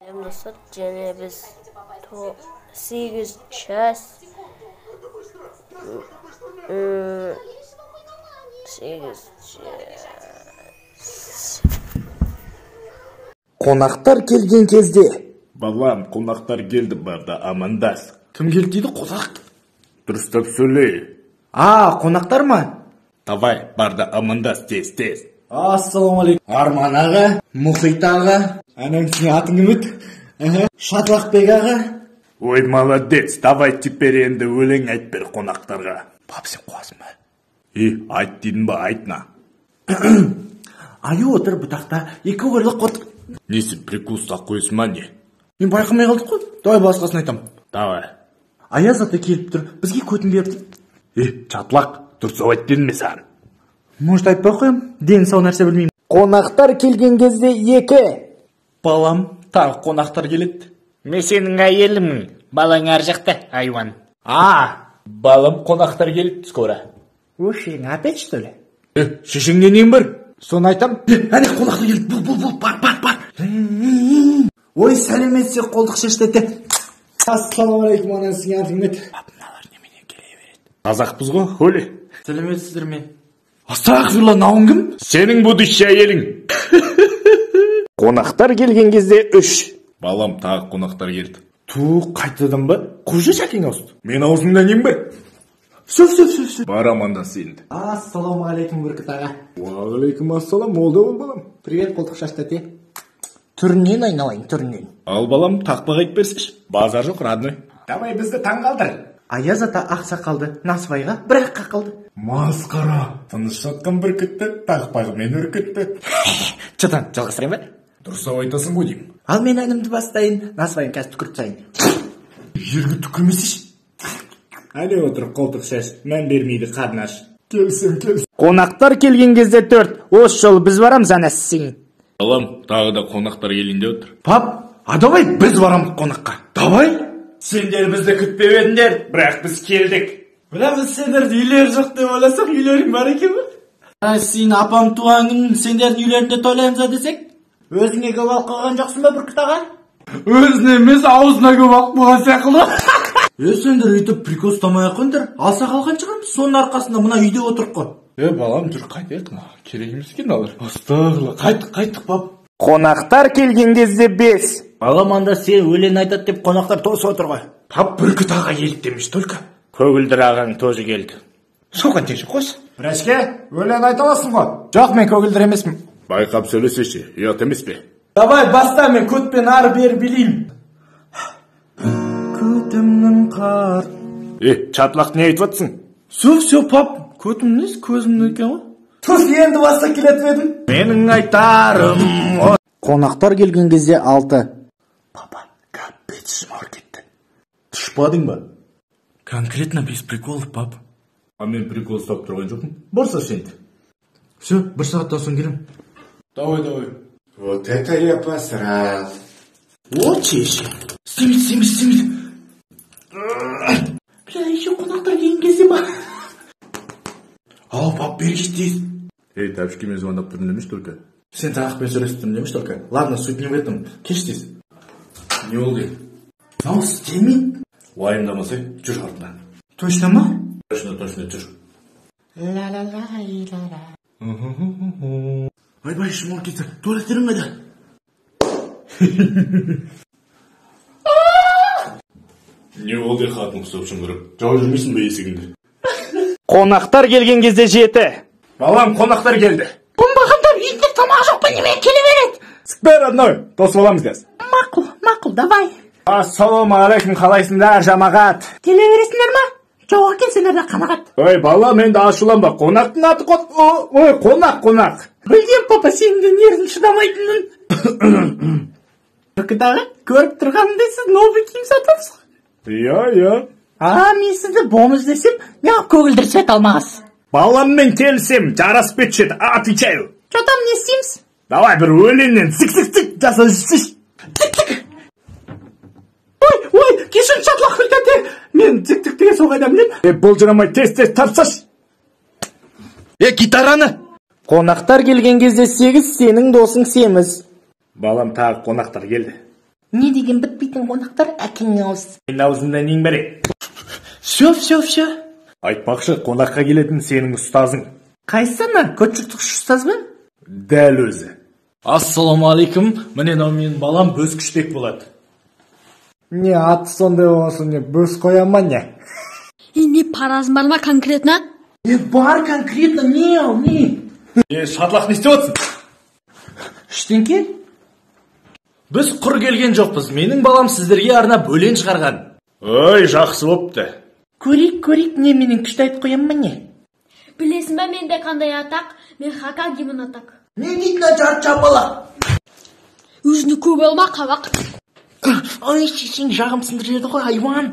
Сәлем, достар, және біз 8 часть, 8 часть. Қонақтар келген кезде. Балам, қонақтар келді, бар да амандас. Кім келді дейді, қонақ? Дұрыстап сөйле. А, қонақтар ма? Давай, бар да амандас, тез, тез. Ассалаумағалейкум. Арман аға, Мұхит аға, анаң сенің атың кім еді? Шатлақбек аға. Ой, молодец, давай теперь енді өлең айтып бер қонақтарға. Пап, сен қуасың ба? Е, айт дедің ба, айт на. Аю отыр бұтақта, екі құйрық қот. Несі, прикол ұстап қойсың ба, не? Мен байқамай қалдық қой. Давай басқасын айтам. Давай. Аяз ата келіп тұр, бізге көтін беріп тұр. Е, чатлақ, дұрыстап айт дедім мен саған. Может, айтпай ақ қоямын? Дені сау нәрсе білмеймін. Қонақтар келген кезде 2. Балам, тағы қонақтар келеді. Мен сенің әйеліммін. Балаң ар жақта, айуан. А, балам, қонақтар келеді скоро. Өшең опять, что ли? Е, шешеңнен нең бар? Соны айтам. Е, әне қонақтар келді. Бол, бол, бол, бар, бар, бар. Ой, сәлеметсіз, қолтық шешті. Ассалаумағалейкум, ана сенің атың кім еді? Пап, мыналар немене келе береді? Қазақпыз ғой, холи. Сәлеметсіздер ме? Астағфирулла, мынауың кім? Сенің будущий әйелің. Қонақтар келген кезде 3. Балам, тағы қонақтар келді. Ту, қайтадан ба? Қойшы, шәкең ауысты. Мен аузымда нем бар? Все, все, все, все. Бар амандас енді. Ассалаумағалейкум, Бүркіт аға. Уағалейкум ассалам, молда бол, балам. Привет, қолтық шаш тәте. Түрінен айналайын, түрінен. Ал, балам, тақпақ айтып берсеші. Базар жоқ, родной. Давай бізді таңғалдыр. Аяз ата ақсақалды насыбайға бірақ қақылды. Масқара. Тыныш жатқан бүркітті тақпағымен үркітті. Чатан, жалғастырайын ба? Дұрыстап айтасың ғой деймін. Ал мен әнімді бастайын, насыбайын қазір түкіріп тастайын. Жерге түкірмесейші. Әлі отыр қолтық шаш, мән бермейді қарнаш. Келсем, келсем. Қонақтар келген кезде 4. Осы жолы біз барамыз, анасы сен. Балам, тағы да қонақтар келейін деп отыр. Пап, а давай біз барамыз қонаққа. Давай. Сендер бізді күтпеп едіңдер, бірақ біз келдік. Бірақ біз сендерді үйлері жоқ деп ойласақ, үйлерің бар екен ғой. Ай, сен апам туған күнін сендердің үйлеріңде тойлаймыз ба десек? Өзіңе көп алып қойған жоқсың ба, Бүркіт аға? Өзіне емес, аузына көп алып қойған сияқты. Е, сендер өйтіп прикол ұстамай ақ қойыңдар. Алсақ алған шығармыз, соның арқасында мына үйде отырық қой. Е, балам, жүр қайтайық, керек емес екен алар. Астағфирулла, қайттық, қайттық, пап. Қонақтар келген кезде 5. Балам, анда сен өлең айтады деп қонақтар тосып отыр ғой. Пап, Бүркіт аға келді демеш только. Көгілдір ағаң тоже келді. Соған тек қос. Бірәшке, өлең айта аласың ғой. Жоқ, мен көгілдір емеспін. Байқап сөйлесеші, ұят емес пе? Давай, баста, мен көтпен ары бері билеймін. Көтімнің қар. Е, чатлақ не айтып жатсың? Все, все, пап, көтім несі, көзімнің екен ғой. Түс, енді баста келетіп едім. Менің айтарым. Қонақтар келген кезде 6. Папа, капец, ішім ауырып кетті. Түшпадың ба? Конкретно без приколов, пап. А мен прикол ұстап тұрған жоқпын. Барсашы енді. Все, бір сағаттан соң келемін. Давай, давай. Вот это я посрал. О, чеше. Істемейді, істемейді, істемейді. Бля, еще қонақтар келген кезде ма? Ау, пап, бергеш тез. Ей, тәпішкемен звондап тұрдым демеш только. Сен тақпен сөйлесіп тұрдым демеш только. Ладно, суть не в этом. Кеш тез. Не болды? Мынау істемейді. Уайымдамасай, жүр артынан. Точно ма? Точно, точно, жүр. Ойбай, ішім ауырып кетті. Туалеттерің қайда? Не болды, қатын құсап шыңғырып? Жауып жүрмейсің бе есігіңді? Қонақтар келген кезде 7. Балам, қонақтар келді. Оңбағандар, үйінде тамақ жоқ па, немене келе береді? Сікпе, родной, тосып аламыз қазір. Мақұл, мақұл, давай. Ассалаумағалейкум, қалайсыңдар, жамағат? Келе бересіңдер ма? Жоқ екен сендерде қанағат. Ой, балам, енді ашуланба. Қонақтың аты ой, қонақ, қонақ. Білгем, папа, сенің де нервің шыдамайтынын. Бүркіт аға, көріп тұрғанымдай сіз новый киім сатыпсыз ғой. Иә, иә. А, мен сізді бомж десем, неғып көгілдір свет алмағансыз? Баламмен келісем, жарасып кетуші еді, отвечаю. Че там, не істейміз? Давай бір өлеңнен цик-цик-цик жаса жүрсейші. Цик-цик. Ой, ой, кешірім, шатлақ тәте. Мен цик-цик деген сол қайдан білемін? Е, болжырамай тез-тез тапсашы. Е, гитараны. Қонақтар келген кезде 8, сенің досың семіз. Балам, тағы қонақтар келді. Не деген бітпейтін қонақтар, әкеңнің аузы. Сенің аузыңда нең бар, е? Все, все, все. Айтпақшы, қонаққа келетін сенің ұстазың. Қайсысы, ана көт жыртқыш ұстаз ба? Дәл өзі. Ассалаумағалейкум, міне, мынау менің балам Бөскішбек болады. Не, аты сондай болсын, не бөс қоя ма, не? И не паразың бар ма конкретно? Е, бар конкретно, не ал, не? Е, шатлақ, не істеп отырсың? Ештеңке. Біз құр келген жоқпыз, менің балам сіздерге арнап өлең шығарған. Ой, жақсы бопты. Көрейік, көрейік, не, менен күшті айтып қоямын ба, не? Білесің ба, менде қандай атақ? Мен Хокагемін, атақ. Не дейді мына жарты бала? Өзіне көп алма, қабақ. Ай, шешең, жағым сындырып жіберді ғой, айуан.